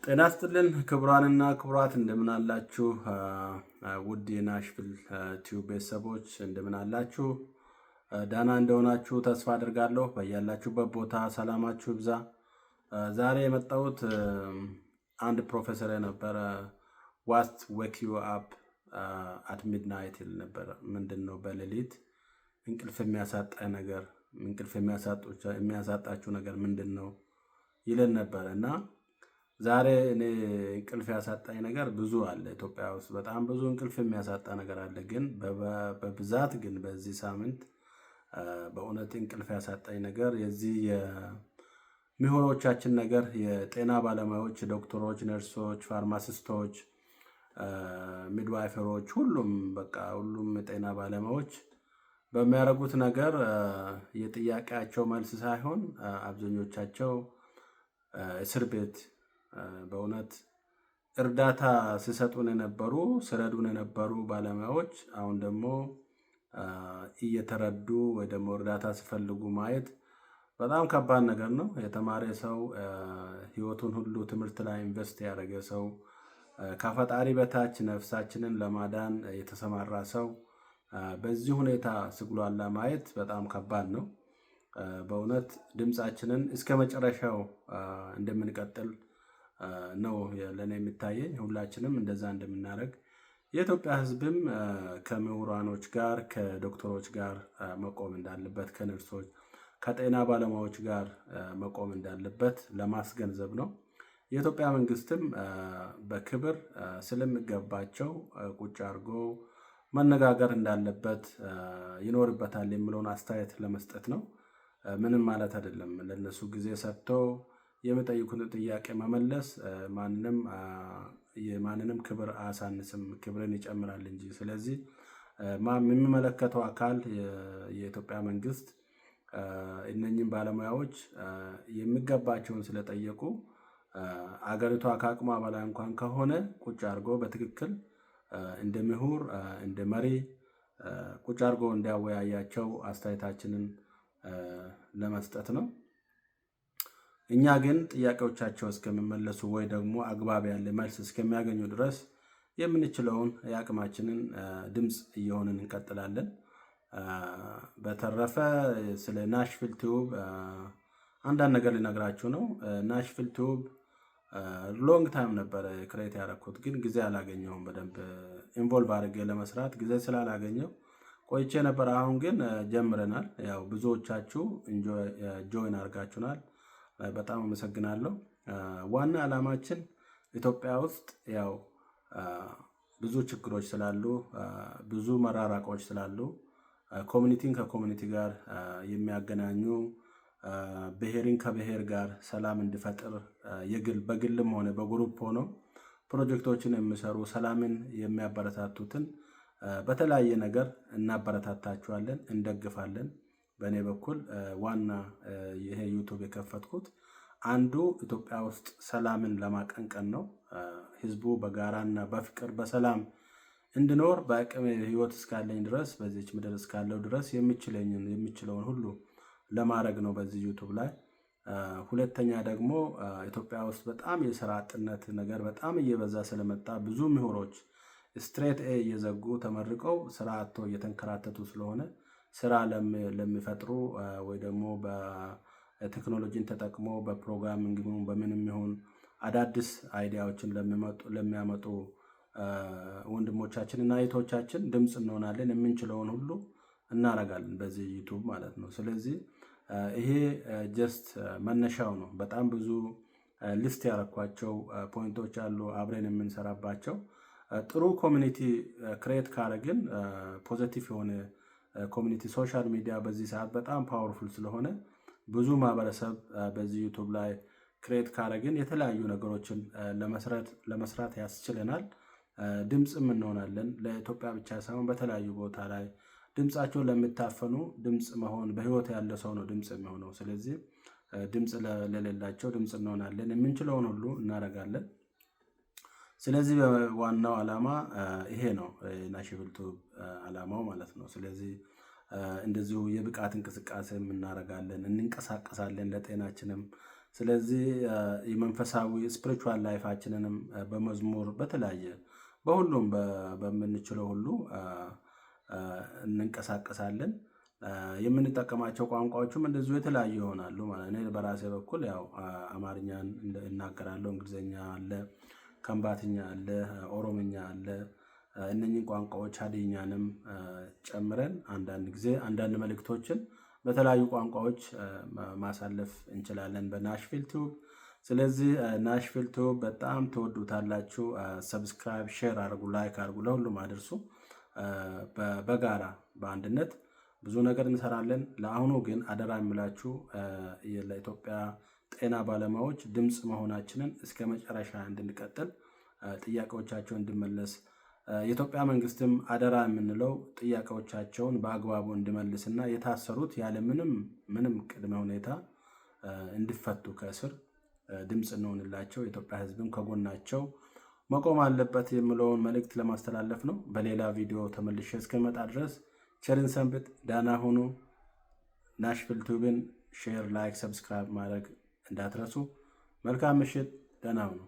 ጤና ይስጥልን ክቡራንና ክቡራት፣ እንደምን አላችሁ? ውድ የናሽቪል ቲዩብ ቤተሰቦች እንደምን አላችሁ? ደህና እንደሆናችሁ ተስፋ አድርጋለሁ። በያላችሁበት ቦታ ሰላማችሁ ይብዛ። ዛሬ የመጣሁት አንድ ፕሮፌሰር የነበረ "What wake you up at midnight" ይል ነበረ። ምንድን ነው በሌሊት እንቅልፍ የሚያሳጣ ነገር፣ እንቅልፍ የሚያሳጣችሁ ነገር ምንድን ነው ይለን ነበረ። እና ዛሬ እኔ እንቅልፍ ያሳጣኝ ነገር ብዙ አለ። ኢትዮጵያ ውስጥ በጣም ብዙ እንቅልፍ የሚያሳጣ ነገር አለ። ግን በብዛት ግን በዚህ ሳምንት በእውነት እንቅልፍ ያሳጣኝ ነገር የዚህ የምሁሮቻችን ነገር፣ የጤና ባለሙያዎች፣ ዶክተሮች፣ ነርሶች፣ ፋርማሲስቶች፣ midwiferኦች፣ ሁሉም በቃ ሁሉም የጤና ባለሙያዎች በሚያደርጉት ነገር የጥያቄያቸው መልስ ሳይሆን አብዛኞቻቸው እስር ቤት፣ በእውነት እርዳታ ሲሰጡን የነበሩ፣ ሲረዱን የነበሩ ባለሙያዎች አሁን ደግሞ እየተረዱ ወይ ደግሞ እርዳታ ሲፈልጉ ማየት በጣም ከባድ ነገር ነው። የተማረ ሰው፣ ህይወቱን ሁሉ ትምህርት ላይ invest ያደረገ ሰው፣ ከፈጣሪ በታች ነፍሳችንን ለማዳን የተሰማራ ሰው በዚህ ሁኔታ ሲጉላላ ማየት በጣም ከባድ ነው። በእውነት ድምፃችንን እስከ መጨረሻው እንደምንቀጥል ነው ለእኔ የሚታየኝ። ሁላችንም እንደዛ እንደምናደርግ፣ የኢትዮጵያ ሕዝብም ከምሁራኖች ጋር፣ ከዶክተሮች ጋር መቆም እንዳለበት፣ ከነርሶች፣ ከጤና ባለሙያዎች ጋር መቆም እንዳለበት ለማስገንዘብ ነው። የኢትዮጵያ መንግስትም በክብር ስለሚገባቸው ቁጭ አድርጎ መነጋገር እንዳለበት ይኖርበታል የሚለውን አስተያየት ለመስጠት ነው። ምንም ማለት አይደለም። ለነሱ ጊዜ ሰጥቶ የሚጠይቁትን ጥያቄ መመለስ ማንንም የማንንም ክብር አያሳንስም፣ ክብርን ይጨምራል እንጂ። ስለዚህ የሚመለከተው አካል የኢትዮጵያ መንግስት እነኝህን ባለሙያዎች የሚገባቸውን ስለጠየቁ አገሪቷ ከአቅሟ በላይ እንኳን ከሆነ ቁጭ አድርጎ በትክክል እንደ ምሁር፣ እንደ መሪ ቁጭ አድርጎ እንዲያወያያቸው አስተያየታችንን ለመስጠት ነው። እኛ ግን ጥያቄዎቻቸው እስከሚመለሱ ወይ ደግሞ አግባብ ያለ መልስ እስከሚያገኙ ድረስ የምንችለውን የአቅማችንን ድምፅ እየሆንን እንቀጥላለን። በተረፈ ስለ ናሽቪል ቲዩብ አንዳንድ ነገር ልነግራችሁ ነው። ናሽቪል ቲዩብ long time ነበረ create ያደረኩት፣ ግን ጊዜ አላገኘሁም። በደንብ involve አድርጌ ለመስራት ጊዜ ስላላገኘሁ ቆይቼ ነበር። አሁን ግን ጀምረናል። ያው ብዙዎቻችሁ join አድርጋችሁናል። በጣም አመሰግናለሁ። ዋና ዓላማችን ኢትዮጵያ ውስጥ ያው ብዙ ችግሮች ስላሉ፣ ብዙ መራራቆች ስላሉ፣ community ን ከ community ጋር የሚያገናኙ፣ ብሔርን ከብሔር ጋር ሰላም እንዲፈጥር የግል በግልም ሆነ በ group ሆኖ ፕሮጀክቶችን የሚሰሩ፣ ሰላምን የሚያበረታቱትን በተለያየ ነገር እናበረታታቸዋለን፣ እንደግፋለን። በእኔ በኩል ዋና ይሄ ዩቱብ የከፈትኩት አንዱ ኢትዮጵያ ውስጥ ሰላምን ለማቀንቀን ነው። ህዝቡ በጋራና በፍቅር በሰላም እንዲኖር በአቅሜ ህይወት እስካለኝ ድረስ፣ በዚች ምድር እስካለሁ ድረስ የምችለኝን የምችለውን ሁሉ ለማድረግ ነው በዚህ ዩቱብ ላይ። ሁለተኛ ደግሞ ኢትዮጵያ ውስጥ በጣም የስራ አጥነት ነገር በጣም እየበዛ ስለመጣ፣ ብዙ ምሁሮች straight A እየዘጉ ተመርቀው ስራ አጥተው እየተንከራተቱ ስለሆነ፣ ስራ ለሚፈጥሩ ወይ ደግሞ በቴክኖሎጂን ተጠቅሞ በ programming በምንም ይሁን አዳዲስ idea ዎችን ለሚያመጡ ወንድሞቻችን እና እህቶቻችን ድምፅ እንሆናለን። የምንችለውን ሁሉ እናደርጋለን በዚህ ዩቱብ ማለት ነው። ስለዚህ ይሄ just መነሻው ነው። በጣም ብዙ list ያረኳቸው point ኦች አሉ አብረን የምንሰራባቸው። ጥሩ community create ካረግን፣ positive የሆነ community፣ social media በዚህ ሰዓት በጣም powerful ስለሆነ ብዙ ማህበረሰብ በዚህ ዩቱብ ላይ create ካረግን የተለያዩ ነገሮችን ለመስራት ያስችለናል። ድምፅም እንሆናለን። ለኢትዮጵያ ብቻ ሳይሆን በተለያዩ ቦታ ላይ ድምፃቸውን ለሚታፈኑ ድምፅ መሆን፣ በህይወት ያለ ሰው ነው ድምፅ የሚሆነው። ስለዚህ ድምፅ ለሌላቸው ድምፅ እንሆናለን። የምንችለውን ሁሉ እናደርጋለን። ስለዚህ ዋናው ዓላማ ይሄ ነው፣ ናሽቪል ቲዩብ ዓላማው ማለት ነው። ስለዚህ እንደዚሁ የብቃት እንቅስቃሴም እናደርጋለን፣ እንንቀሳቀሳለን። ለጤናችንም ስለዚህ የመንፈሳዊ spiritual life ኣችንንም በመዝሙር፣ በተለያየ በሁሉም በምንችለው ሁሉ እንንቀሳቀሳለን። የምንጠቀማቸው ቋንቋዎችም እንደዚሁ የተለያዩ ይሆናሉ ማለት ነው። እኔ በራሴ በኩል ያው አማርኛን እናገራለሁ፣ እንግሊዝኛ አለ፣ ከምባትኛ አለ፣ ኦሮምኛ አለ። እነኚህን ቋንቋዎች ሀዲኛንም ጨምረን አንዳንድ ጊዜ አንዳንድ መልእክቶችን በተለያዩ ቋንቋዎች ማሳለፍ እንችላለን በናሽቪል ቲዩብ። ስለዚህ ናሽቪል ቲዩብ በጣም ትወዱታላችሁ። Subscribe፣ share አድርጉ፣ like አድርጉ፣ ለሁሉም አድርሱ። በጋራ በአንድነት ብዙ ነገር እንሰራለን። ለአሁኑ ግን አደራ የምላችሁ ለኢትዮጵያ ጤና ባለሙያዎች ድምፅ መሆናችንን እስከ መጨረሻ እንድንቀጥል፣ ጥያቄዎቻቸው እንዲመለስ፣ የኢትዮጵያ መንግስትም አደራ የምንለው ጥያቄዎቻቸውን በአግባቡ እንዲመልስና የታሰሩት ያለ ምንም ምንም ቅድመ ሁኔታ እንዲፈቱ ከእስር ድምፅ እንሆንላቸው፣ የኢትዮጵያ ሕዝብም ከጎናቸው መቆም አለበት የሚለውን መልእክት ለማስተላለፍ ነው። በሌላ ቪዲዮ ተመልሼ እስከመጣ ድረስ ቸር እንሰንብት፣ ደህና ሁኑ። ናሽቪል ቲዩብን share፣ like፣ subscribe ማድረግ እንዳትረሱ። መልካም ምሽት፣ ደህና ሁኑ።